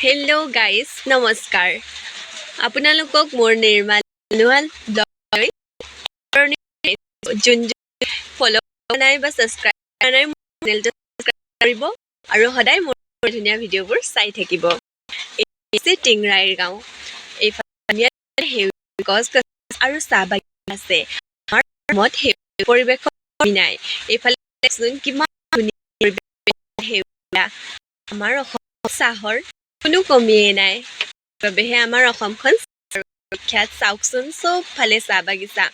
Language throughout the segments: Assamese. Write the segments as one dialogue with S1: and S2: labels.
S1: হেল্ল' গাইজ, নমস্কাৰ। আপোনালোকক মোৰ নিৰ্মাল সোণোৱাল ব্লগলৈ যোন যোন ফ'ল' নাই বা ছাবস্ক্ৰাইব কৰা নাই, মোৰ চেনেলটো ছাবস্ক্ৰাইব কৰিব আৰু সদায় মোৰ ধুনীয়া ভিডিঅ'বোৰ চাই থাকিব। এই হৈছে টিংৰাইৰ গাঁও। এইফালে ধুনীয়া সেউজীয়া গছ গছনি আৰু চাহ বাগিচা আছে। আমাৰ অসমত সেউজীয়া পৰিৱেশৰ কমি নাই। এইফালে চাওকচোন, কিমান ধুনীয়া পৰিৱেশ, সেউজীয়া। আমাৰ অসমত চাহৰ কোনো কমিয়েই নাই, বাবেহে আমাৰ অসমখন বিখ্যাত। চাওকচোন, চবফালে চাহ বাগিচা।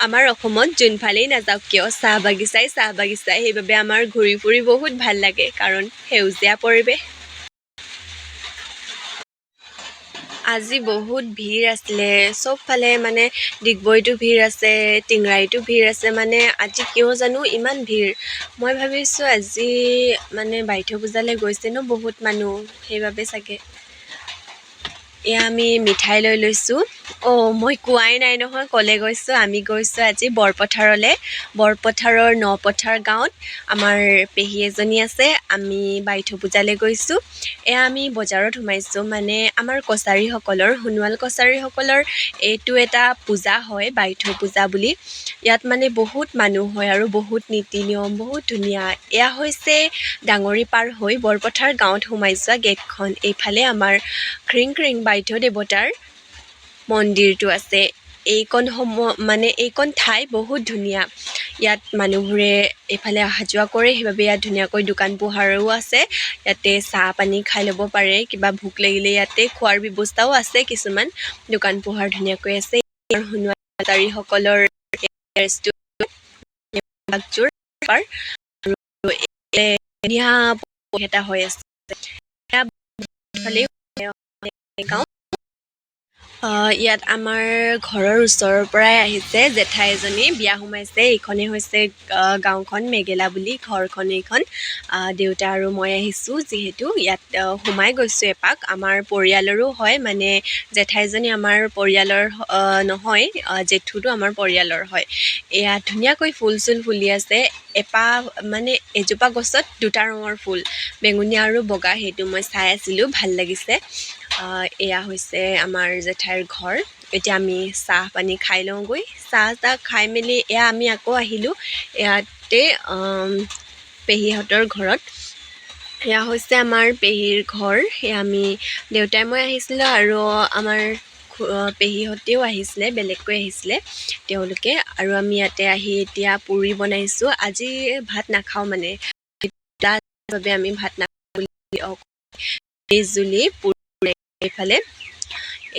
S1: আমাৰ অসমত যোনফালেই নাযাওক কিয়, চাহ বাগিচাই চাহ বাগিচা। সেইবাবে আমাৰ ঘূৰি ফুৰি বহুত ভাল লাগে, কাৰণ সেউজীয়া পৰিৱেশ। আজি বহুত ভিৰ আছিলে চবফালে। মানে ডিগবৈতো ভিৰ আছে, টিংৰাইতো ভিৰ আছে। মানে আজি কিয় জানো ইমান ভিৰ? মই ভাবিছোঁ আজি মানে বাইথৌ পূজালৈ গৈছে ন বহুত মানুহ, সেইবাবে চাগে। এয়া আমি মিঠাই লৈ লৈছোঁ। অঁ, মই কোৱাই নাই নহয় ক'লৈ গৈছোঁ। আমি গৈছোঁ আজি বৰপথাৰলৈ। বৰপথাৰৰ নপথাৰ গাঁৱত আমাৰ পেহী এজনী আছে। আমি বাইথৌ পূজালৈ গৈছোঁ। এয়া আমি বজাৰত সোমাইছোঁ। মানে আমাৰ কছাৰীসকলৰ, সোণোৱাল কছাৰীসকলৰ এইটো এটা পূজা হয়, বাইথৌ পূজা বুলি। ইয়াত মানে বহুত মানুহ হয় আৰু বহুত নীতি নিয়ম, বহুত ধুনীয়া। এয়া হৈছে ডাঙৰি পাৰ হৈ বৰপথাৰ গাঁৱত সোমাই যোৱা গেটখন। এইফালে আমাৰ খ্ৰিং খ্ৰিং বাইথৌ দেৱতাৰ মন্দিৰটো আছে। এইকণ সময় মানে এইকণ ঠাই বহুত ধুনীয়া। ইয়াত মানুহবোৰে এইফালে অহা যোৱা কৰে, সেইবাবে ইয়াত ধুনীয়াকৈ দোকান পোহাৰো আছে। ইয়াতে চাহ পানী খাই ল'ব পাৰে। কিবা ভোক লাগিলে ইয়াতে খোৱাৰ ব্যৱস্থাও আছে। কিছুমান দোকান পোহাৰ ধুনীয়াকৈ আছে। সোণোৱাল কছাৰীসকলৰ আৰু ধুনীয়া এটা হৈ আছে গাঁও। ইয়াত আমাৰ ঘৰৰ ওচৰৰ পৰাই আহিছে জেঠাই এজনী, বিয়া সোমাইছে। এইখনেই হৈছে গাঁওখন, মেগেলা বুলি ঘৰখন এইখন। দেউতা আৰু মই আহিছোঁ যিহেতু ইয়াত সোমাই গৈছোঁ এপাক। আমাৰ পৰিয়ালৰো হয়, মানে জেঠাইজনী আমাৰ পৰিয়ালৰ নহয়, জেঠুটো আমাৰ পৰিয়ালৰ হয়। এয়া ধুনীয়াকৈ ফুল চুল ফুলি আছে। এপাহ মানে এজোপা গছত দুটা ৰঙৰ ফুল, বেঙুনীয়া আৰু বগা। সেইটো মই চাই আছিলোঁ, ভাল লাগিছে। এয়া হৈছে আমাৰ জেঠাইৰ ঘৰ। এতিয়া আমি চাহ পানী খাই লওঁগৈ। চাহ তাহ খাই মেলি এয়া আমি আকৌ আহিলোঁ ইয়াতে পেহীহঁতৰ ঘৰত। এয়া হৈছে আমাৰ পেহীৰ ঘৰ। এয়া আমি দেউতাই মই আহিছিলোঁ আৰু আমাৰ পেহীহঁতেও আহিছিলে, বেলেগকৈ আহিছিলে তেওঁলোকে। আৰু আমি ইয়াতে আহি এতিয়া পুৰি বনাইছোঁ। আজি ভাত নাখাওঁ, মানে তাৰ বাবে আমি ভাত নাখাওঁ বুলি জুলি পুৰি। এইফালে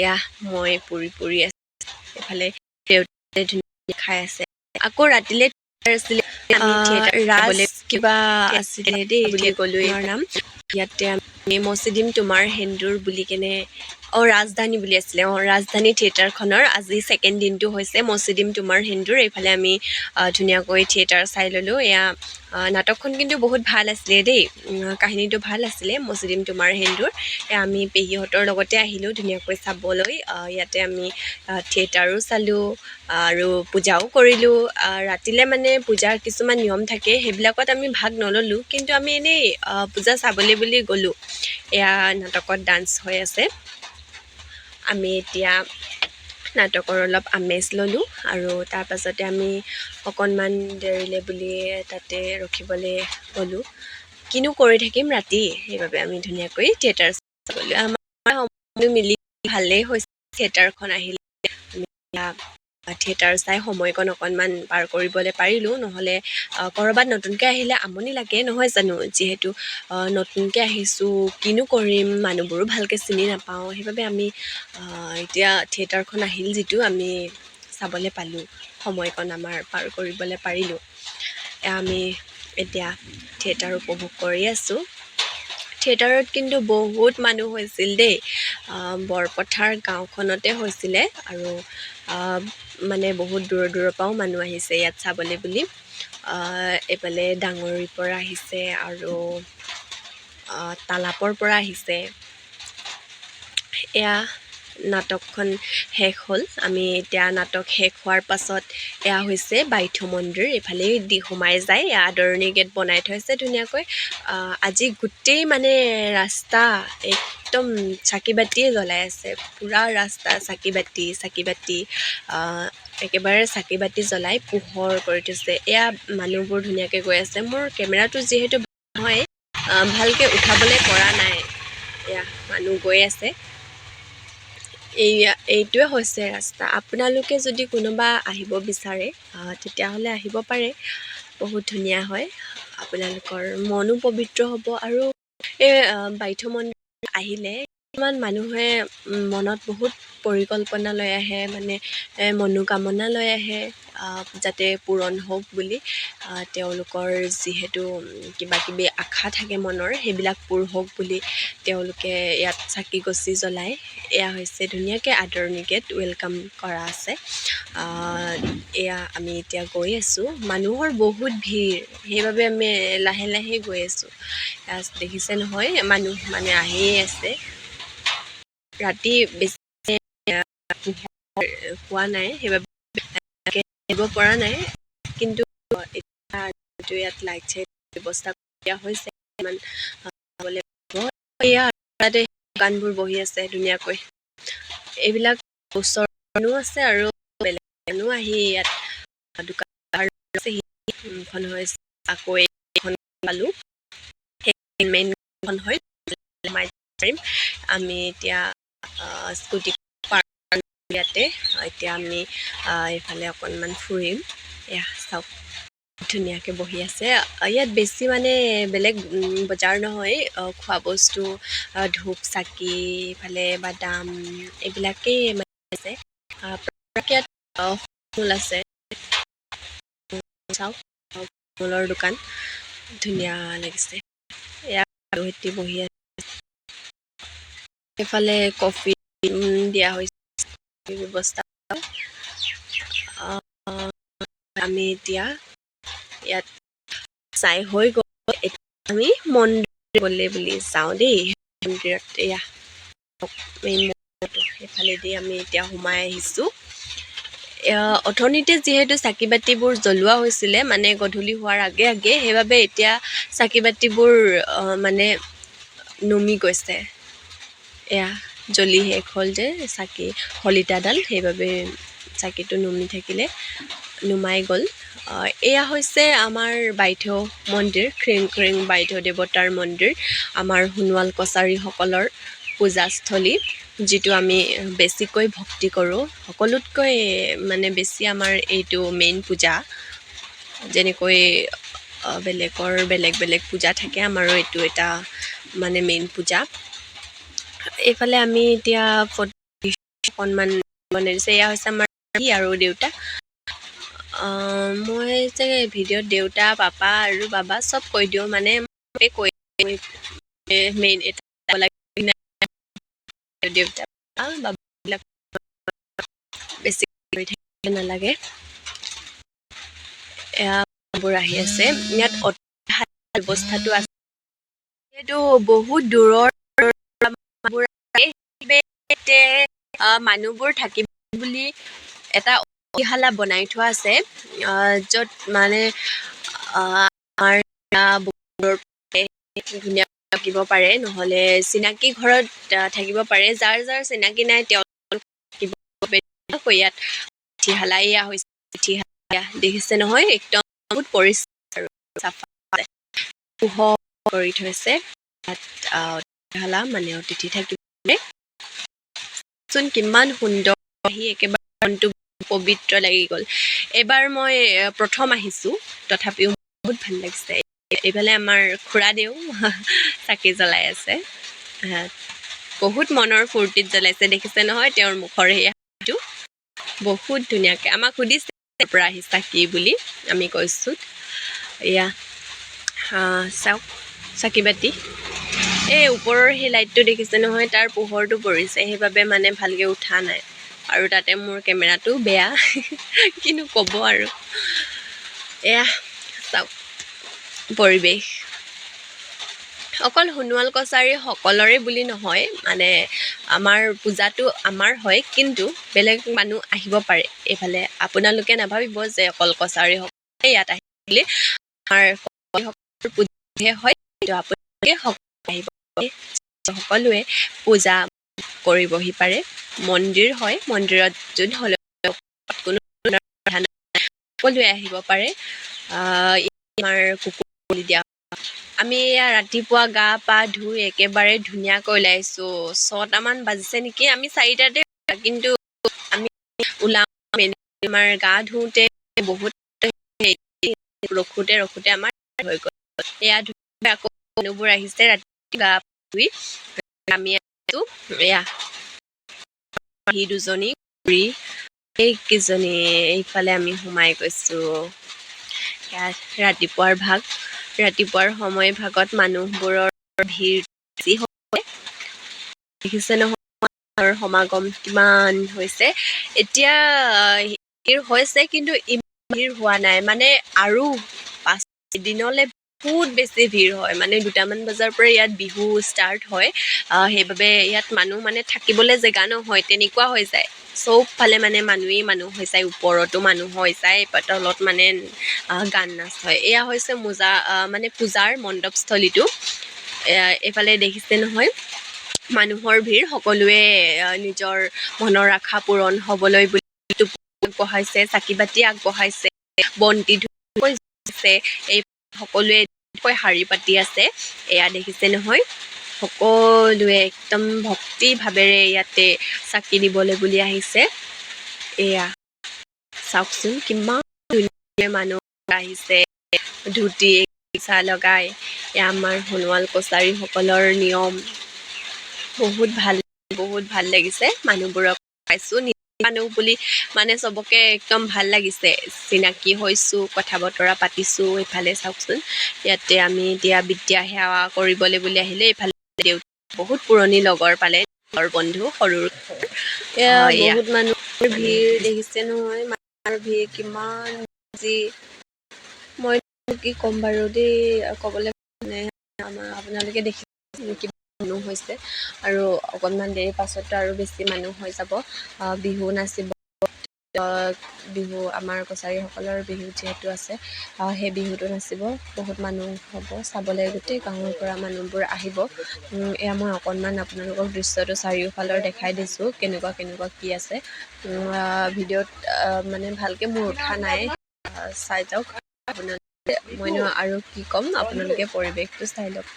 S1: এয়া মই পুৰি পুৰি আছোঁ, এইফালে দেউতাই ধুনীয়াকৈ খাই আছে। আকৌ ৰাতিলে আছিলে ৰাজ কিবা আছিলে দেই বুলি ক'লো ইয়াৰ নাম। ইয়াতে আমি মচি দিম তোমাৰ সেন্দুৰ বুলি কেনে, অঁ, ৰাজধানী বুলি আছিলে। অঁ, ৰাজধানী থিয়েটাৰখনৰ আজি ছেকেণ্ড দিনটো হৈছে মচি দিম তোমাৰ সেন্দুৰ। এইফালে আমি ধুনীয়াকৈ থিয়েটাৰ চাই ল'লোঁ। এয়া নাটকখন কিন্তু বহুত ভাল আছিলে দেই, কাহিনীটো ভাল আছিলে মচি দিম তোমাৰ সেন্দুৰ। এয়া আমি পেহীহঁতৰ লগতে আহিলোঁ ধুনীয়াকৈ চাবলৈ। ইয়াতে আমি থিয়েটাৰো চালোঁ আৰু পূজাও কৰিলোঁ। ৰাতিলৈ মানে পূজাৰ কিছুমান নিয়ম থাকে, সেইবিলাকত আমি ভাগ নল'লোঁ, কিন্তু আমি এনেই পূজা চাবলৈ বুলি গ'লোঁ। এয়া নাটকত ডান্স হৈ আছে। আমি এতিয়া নাটকৰ অলপ আমেজ ল'লোঁ আৰু তাৰপাছতে আমি অকণমান দেৰিলৈ বুলি তাতে ৰখিবলৈ গ'লোঁ। কিনো কৰি থাকিম ৰাতি, সেইবাবে আমি ধুনীয়াকৈ থিয়েটাৰ গ'লোঁ। আমাৰ সময়টো মিলি ভালেই হৈছে। থিয়েটাৰখন আহিলে আমি থিয়েটাৰ চাই সময়কণ অকণমান পাৰ কৰিবলৈ পাৰিলোঁ। নহ'লে ক'ৰবাত নতুনকৈ আহিলে আমনি লাগে, নহয় জানো? যিহেতু নতুনকৈ আহিছোঁ, কিনো কৰিম, মানুহবোৰো ভালকৈ চিনি নাপাওঁ। সেইবাবে আমি এতিয়া থিয়েটাৰখন আহিল যিটো আমি চাবলৈ পালোঁ, সময়কণ আমাৰ পাৰ কৰিবলৈ পাৰিলোঁ। আমি এতিয়া থিয়েটাৰ উপভোগ কৰি আছোঁ। থিয়েটাৰত কিন্তু বহুত মানুহ হৈছিল দেই। বৰপথাৰ গাঁওখনতে হৈছিলে আৰু মানে বহুত দূৰৰ দূৰৰ পৰাও মানুহ আহিছে ইয়াত চাবলৈ বুলি। এইফালে ডাঙৰীৰ পৰা আহিছে আৰু তালাপৰ পৰা আহিছে। এয়া নাটকখন শেষ হ'ল। আমি এতিয়া নাটক শেষ হোৱাৰ পাছত এয়া হৈছে বাইথৌ মন্দিৰ। এইফালেই দি সোমাই যায়। এয়া আদৰণি গেট বনাই থৈছে ধুনীয়াকৈ। আজি গোটেই মানে ৰাস্তা এক একদম চাকি বাতিয়ে জ্বলাই আছে। পূৰা ৰাস্তা চাকি বাতি চাকি বাতি, একেবাৰে চাকি বাতি জ্বলাই পোহৰ কৰি থৈছে। এয়া মানুহবোৰ ধুনীয়াকৈ গৈ আছে। মোৰ কেমেৰাটো যিহেতু নহয়, ভালকৈ উঠাবলৈ পৰা নাই। এয়া মানুহ গৈ আছে। এইয়া এইটোৱে হৈছে ৰাস্তা। আপোনালোকে যদি কোনোবা আহিব বিচাৰে, তেতিয়াহ'লে আহিব পাৰে। বহুত ধুনীয়া হয়, আপোনালোকৰ মনো পবিত্ৰ হ'ব। আৰু এই বাইথৌ মন্দিৰ আহিলে কিছুমান মানুহে মনত বহুত পৰিকল্পনা লৈ আহে, মানে মনোকামনা লৈ আহে, যাতে পূৰণ হওক বুলি। তেওঁলোকৰ যিহেতু কিবা কিবি আশা থাকে মনৰ, সেইবিলাক পূৰ হওক বুলি তেওঁলোকে ইয়াত চাকি গছি জ্বলায়। এয়া হৈছে ধুনীয়াকৈ আদৰণি গেট, welcome কৰা আছে। এয়া আমি এতিয়া গৈ আছোঁ। মানুহৰ বহুত ভিৰ, সেইবাবে আমি লাহে লাহে গৈ আছোঁ। এয়া দেখিছে নহয়, মানুহ মানে আহিয়ে আছে। ৰাতি বেছি পোহৰ হোৱা নাই, সেইবাবে আহিব পৰা নাই। কিন্তু এতিয়া ইয়াত লাইট চাইট ব্যৱস্থা দিয়া হৈছে, ইমান এয়া তাতে দোকানবোৰ বহি আছে ধুনীয়াকৈ। এইবিলাক ওচৰৰ মানুহ আছে আৰু বেলেগ মানুহ আহি ইয়াত দোকান সেইখন হৈছে। আকৌ এইখন পালোঁ, সেই মেইনখন হয়, সোমাই পাৰিম আমি এতিয়া। স্কুটি ইয়াতে এতিয়া আমি এইফালে অকণমান ফুৰিম। এয়া চাওক, ধুনীয়াকৈ বহি আছে। ইয়াত বেছি মানে বেলেগ বজাৰ নহয়, খোৱা বস্তু, ধূপ চাকি, এইফালে বাদাম, এইবিলাকেই মানে আছে। ইয়াত ফল আছে, চাওক, ফলৰ দোকান ধুনীয়া লাগিছে। এয়া সৈতে বহি আছে। এইফালে কফি দিয়া হৈছে ব্যৱস্থা। আমি এতিয়া ইয়াত চাই হৈ গ'ল। এতিয়া আমি মন্দিৰলৈ বুলি যাওঁ দেই। মন্দিৰত এয়া মেইন মন্দিৰটো, সেইফালেদি আমি এতিয়া সোমাই আহিছোঁ। অথনিতে যিহেতু চাকি বাতিবোৰ জ্বলোৱা হৈছিলে, মানে গধূলি হোৱাৰ আগে আগে, সেইবাবে এতিয়া চাকি বাতিবোৰ মানে নুমি গৈছে। এয়া জ্বলি শেষ হ'ল যে চাকি শলিতাডাল, সেইবাবে চাকিটো নুমি থাকিলে, নুমাই গ'ল। এয়া হৈছে আমাৰ বাইথৌ মন্দিৰ, খ্ৰীং খ্ৰীং বাইথৌ দেৱতাৰ মন্দিৰ, আমাৰ সোণোৱাল কছাৰীসকলৰ পূজাস্থলী, যিটো আমি বেছিকৈ ভক্তি কৰোঁ। সকলোতকৈ মানে বেছি আমাৰ এইটো মেইন পূজা। যেনেকৈ বেলেগৰ বেলেগ বেলেগ পূজা থাকে, আমাৰো এইটো এটা মানে মেইন পূজা। এইফালে আমি এতিয়া ফটো অকণমান বনাই দিছে। এয়া হৈছে আমাৰ আৰু দেউতা। মই যে ভিডিঅ'ত দেউতা, পাপা আৰু বাবা চব কৈ দিওঁ, মানে কৈ মেইন এটা দেউতা বাবাবিলাক বেছি কৰি থাকিব নালাগে। এয়াবোৰ আহি আছে। ইয়াত ব্যৱস্থাটো আছে, যিহেতু বহুত দূৰৰ মানুহবোৰ থাকিব বুলি এটা অতিথিশালা বনাই থোৱা আছে, য'ত মানে আমাৰ ধুনীয়া থাকিব পাৰে, নহ'লে চিনাকি ঘৰত থাকিব পাৰে। যাৰ যাৰ চিনাকি নাই, তেওঁলোক থাকিব ইয়াত। অতিথিশালা এয়া হৈছে। অতিথিশালা দেখিছে নহয়, একদম বহুত পৰিষ্কাৰ আৰু চাফা, পোহৰ কৰি থৈছে। ইয়াত অতিথিশালা, মানে অতিথি থাকিব। চোন কিমান সুন্দৰ, আহি একেবাৰে মনটো পবিত্ৰ লাগি গ'ল। এইবাৰ মই প্ৰথম আহিছোঁ, তথাপিও বহুত ভাল লাগিছে। এইফালে আমাৰ খুৰাদেউ চাকি জ্বলাই আছে, বহুত মনৰ ফূৰ্তিত জ্বলাইছে। দেখিছে নহয় তেওঁৰ মুখৰ সেইটো, বহুত ধুনীয়াকৈ। আমাক সুধিছে পৰা আহিছা কি বুলি, আমি কৈছোঁ। এয়া চাওক চাকি বাতি। এই ওপৰৰ সেই লাইটটো দেখিছে নহয়, তাৰ পোহৰটো পৰিছে, সেইবাবে মানে ভালকৈ উঠা নাই। আৰু তাতে মোৰ কেমেৰাটো বেয়া, কিনো ক'ব আৰু। এয়া চাওক পৰিৱেশ। অকল সোণোৱাল কছাৰী সকলৰে বুলি নহয়, মানে আমাৰ পূজাটো আমাৰ হয়, কিন্তু বেলেগ মানুহ আহিব পাৰে এইফালে। আপোনালোকে নাভাবিব যে অকল কছাৰীসকলে ইয়াত আহে বুলি। আমাৰ পূজাহে হয়, কিন্তু আপোনালোকে সকলো আহিব পাৰে। সকলোৱে পূজা কৰিবহি পাৰে। মন্দিৰ হয়, মন্দিৰত যোন হ'লেও কোনো ধৰণৰ বাধা নাই, সকলোৱে আহিব পাৰে। আমাৰ কুকুৰ বলি দিয়া। আমি এয়া ৰাতিপুৱা গা পা ধুই একেবাৰে ধুনীয়াকৈ ওলাইছোঁ। 6টামান বাজিছে নেকি, আমি 4টাতে, কিন্তু আমি ওলাওঁ আমাৰ গা ধুওঁতে বহুত ৰখোঁতে ৰখোঁতে আমাৰ হৈ গ'ল। এয়া ধুই আকৌ মানুহবোৰ আহিছে ৰাতি গা ধুই। আমি আহিছোঁ। এয়া মাহী দুজনী, খুৰী এইকেইজনী। এইফালে আমি সোমাই গৈছোঁ। এয়া ৰাতিপুৱাৰ ভাগ, ৰাতিপুৱাৰ সময় ভাগত মানুহবোৰৰ ভিৰ বেছি হয়। দেখিছে নহয় সমাগম কিমান হৈছে। এতিয়া ভিৰ হৈছে, কিন্তু ইমান ভিৰ হোৱা নাই। মানে আৰু 5 দিনলৈ বহুত বেছি ভিৰ হয়। মানে 2টামান বজাৰ পৰা ইয়াত বিহু ষ্টাৰ্ট হয়। সেইবাবে ইয়াত মানুহ মানে থাকিবলৈ জেগা নহয়, তেনেকুৱা হৈ যায়। চবফালে মানে মানুহেই মানুহ হৈ যায়, ওপৰতো মানুহ হৈ যায়, তলত মানে গান নাচ হয়। এয়া হৈছে মোজা মানে পূজাৰ মণ্ডপস্থলীটো। এইফালে দেখিছে নহয় মানুহৰ ভিৰ। সকলোৱে নিজৰ মনৰ আশা পূৰণ হ'বলৈ বুলি আগবঢ়াইছে, চাকি বাতি আগবঢ়াইছে, বন্তি ধুনীয়াকৈ, এই সকলোৱে শাৰী পাতি আছে। এয়া দেখিছে নহয় সকলোৱে একদম ভক্তি ভাৱেৰে ইয়াতে চাকি দিবলৈ বুলি আহিছে। এয়া চাওকচোন কিমান ধুনীয়া মানুহ আহিছে, ধুতি গামোচা লগাই। এয়া আমাৰ সোণোৱাল কছাৰীসকলৰ নিয়ম। বহুত ভাল, বহুত ভাল লাগিছে। মানুহবোৰক পাইছোঁ মানুহ বুলি মানে চবকে একদম ভাল লাগিছে, চিনাকি হৈছোঁ, কথা বতৰা পাতিছোঁ। এইফালে চাওকচোন ইয়াতে আমি এতিয়া বিদ্যা সেৱা কৰিবলৈ বুলি আহিলে। এইফালে দেউতা বহুত পুৰণি লগৰ পালে, লগৰ বন্ধু সৰুৰ।
S2: এয়া
S1: এয়া
S2: বহুত মানুহৰ ভিৰ দেখিছে নহয়, মানুহৰ ভিৰ কিমান যি মই কি ক'ম বাৰু দেই, ক'বলৈ মানে আমাৰ আপোনালোকে দেখিছে কিমান মানুহ হৈছে। আৰু অকণমান দেৰি পাছততো আৰু বেছি মানুহ হৈ যাব। বিহু নাচিব, বিহু আমাৰ কছাৰীসকলৰ বিহু যিহেতু আছে, সেই বিহুটো নাচিব, বহুত মানুহ হ'ব চাবলৈ, গোটেই গাঁৱৰ পৰা মানুহবোৰ আহিব। এয়া মই অকণমান আপোনালোকক দৃশ্যটো চাৰিওফালৰ দেখাই দিছোঁ, কেনেকুৱা কেনেকুৱা কি আছে। ভিডিঅ'ত মানে ভালকৈ মোৰ উঠা নাই, চাই যাওক আপোনালোকে। মইনো আৰু কি ক'ম, আপোনালোকে পৰিৱেশটো চাই লওক।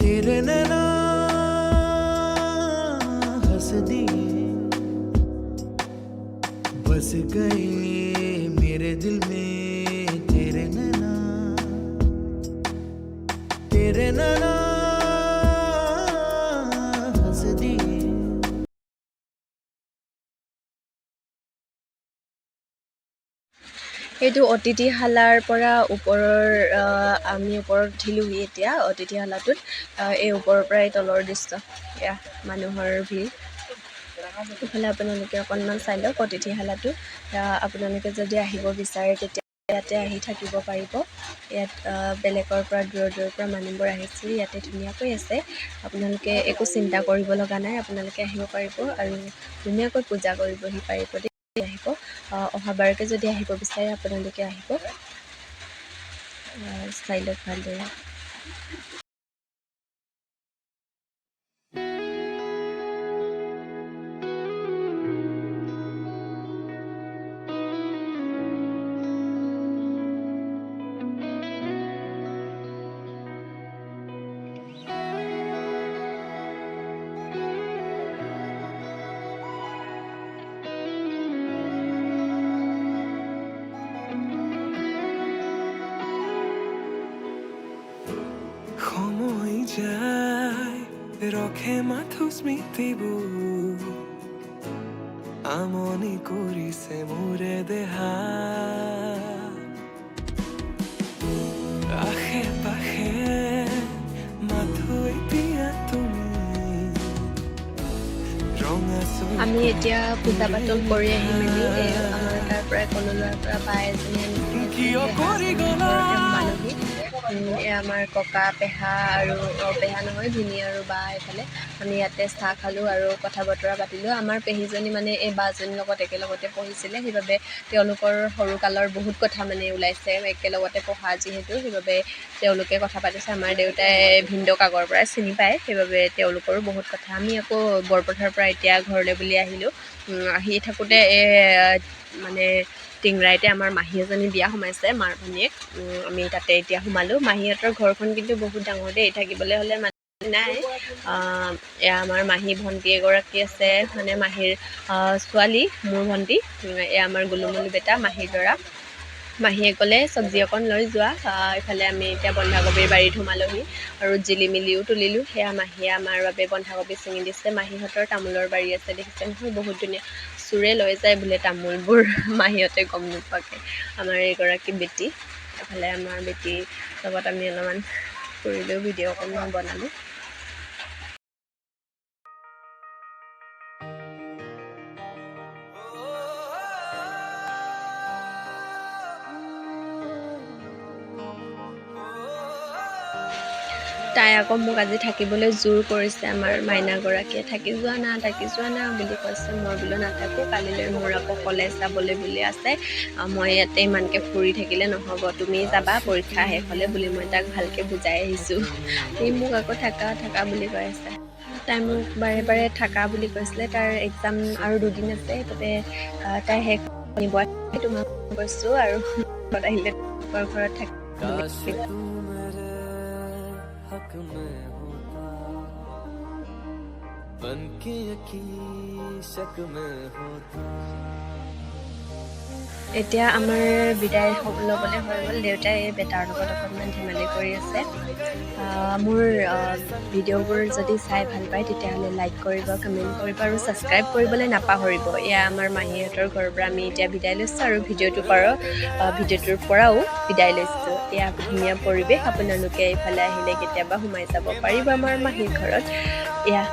S3: तेरे नैना हंस दिए, बस गए मेरे दिल में तेरे नैना, तेरे नैना हंस दिए।
S1: এইটো অতিথিশালাৰ পৰা ওপৰৰ, আমি ওপৰত উঠিলোহি এতিয়া অতিথিশালাটোত। এই ওপৰৰ পৰা এই তলৰ দৃশ্য। এয়া মানুহৰ ভিৰ। ইফালে আপোনালোকে অকণমান চাই লওক অতিথিশালাটো। আপোনালোকে যদি আহিব বিচাৰে তেতিয়া ইয়াতে আহি থাকিব পাৰিব। ইয়াত বেলেগৰ পৰা, দূৰৰ দূৰৰ পৰা মানুহবোৰ আহিছে, ইয়াতে ধুনীয়াকৈ আছে। আপোনালোকে একো চিন্তা কৰিব লগা নাই, আপোনালোকে আহিব পাৰিব আৰু ধুনীয়াকৈ পূজা কৰিবহি পাৰিব দেই। আহিব অহাবাৰকৈ যদি আহিব বিচাৰে আপোনালোকে আহিব, চাই লওক ভালদৰে।
S3: সময় যায়, ৰখে মাথো স্মৃতিবোৰ, আমনি কৰিছে মোৰে দেহা। আশে পাশে মাথো এতিয়া তুমি ৰঙা।
S1: আমি এতিয়া পূজা পাতল কৰি আহি মেলি এই আমাৰ তাৰ পৰাই কললোৱাৰ পৰা বা এজনী আনিছিলে
S3: কিয় কৰি গ'লা?
S1: ঘৰতে সোমালোহি।
S2: এয়া আমাৰ ককা, পেহা আৰু পেহা নহয়, ভিনী আৰু বা। এইফালে আমি ইয়াতে চাহ খালোঁ আৰু কথা বতৰা পাতিলোঁ। আমাৰ পেহীজনী মানে এই বাজনীৰ লগত একেলগতে পঢ়িছিলে, সেইবাবে তেওঁলোকৰ সৰুকালৰ বহুত কথা মানে ওলাইছে। একেলগতে পঢ়া যিহেতু, সেইবাবে তেওঁলোকে কথা পাতিছে। আমাৰ দেউতাই ভিনদেউক আগৰ পৰাই চিনি পায়, সেইবাবে তেওঁলোকৰো বহুত কথা। আমি আকৌ বৰপথাৰৰ পৰা এতিয়া ঘৰলৈ বুলি আহিলোঁ। আহি থাকোঁতে এই মানে টিংৰাইতে আমাৰ মাহী এজনী বিয়া সোমাইছে, মাৰ ভনীয়েক। আমি তাতে এতিয়া সোমালোঁ। মাহীহঁতৰ ঘৰখন কিন্তু বহুত ডাঙৰ দেই, থাকিবলৈ হ'লে মানুহ নাই। এয়া আমাৰ মাহী ভণ্টি এগৰাকী আছে, মানে মাহীৰ ছোৱালী, মোৰ ভণ্টি। এয়া আমাৰ গুলুমুলু বেটা, মাহীৰ ল'ৰা। মাহীয়ে ক'লে চব্জি অকণ লৈ যোৱা। এইফালে আমি এতিয়া বন্ধাকবিৰ বাৰীত সোমালোহি আৰু জিলিমিলিও তুলিলোঁ। সেয়া মাহীয়ে আমাৰ বাবে বন্ধাকবি ছিঙি দিছে। মাহীহঁতৰ তামোলৰ বাৰী আছে, দেখিছে নহয়, বহুত ধুনীয়া। চোৰে লৈ যায় বোলে তামোলবোৰ মাহীহঁতে গম নোপোৱাকৈ। আমাৰ এইগৰাকী বেটী, এফালে আমাৰ বেটীৰ লগত আমি অলপমান ফুৰিলোঁ, ভিডিঅ' অকণমান বনালোঁ। তাই আকৌ মোক আজি থাকিবলৈ জোৰ কৰিছে। আমাৰ মাইনাগৰাকীয়ে থাকি যোৱা না, থাকি যোৱা না বুলি কৈছে। মই বোলো নাথাকোঁ, কালিলৈ মোৰ আকৌ কলেজ যাবলৈ বুলি আছে। মই ইয়াতে ইমানকৈ ফুৰি থাকিলে নহ'ব, তুমি যাবা পৰীক্ষা শেষ হ'লে বুলি মই তাক ভালকৈ বুজাই আহিছোঁ। সি মোক আকৌ থাকা থাকা বুলি কৈ আছে। তাই মোক বাৰে বাৰে থাকা বুলি কৈছিলে। তাৰ এক্সাম আৰু দুদিন আছে, সেইবাবে তাই শেষ নিব তোমাক কৈছোঁ আৰু ঘৰত আহিলে ঘৰত থাক।
S3: हक में होता, बन के यकीन शक में होता।
S2: এতিয়া আমাৰ বিদায় ল'বলৈ হৈ গ'ল। দেউতাই এই বেটাৰ লগত অকণমান ধেমালি কৰি আছে। মোৰ ভিডিঅ'বোৰ যদি চাই ভাল পায়, তেতিয়াহ'লে লাইক কৰিব, কমেণ্ট কৰিব আৰু ছাবস্ক্ৰাইব কৰিবলৈ নাপাহৰিব। এয়া আমাৰ মাহীহঁতৰ ঘৰৰ পৰা আমি এতিয়া বিদায় লৈছোঁ আৰু ভিডিঅ'টোৰ পৰাও বিদায় লৈছোঁ। এয়া ধুনীয়া পৰিৱেশ, আপোনালোকে এইফালে আহিলে কেতিয়াবা সোমাই যাব পাৰিব আমাৰ মাহীৰ ঘৰত। এয়া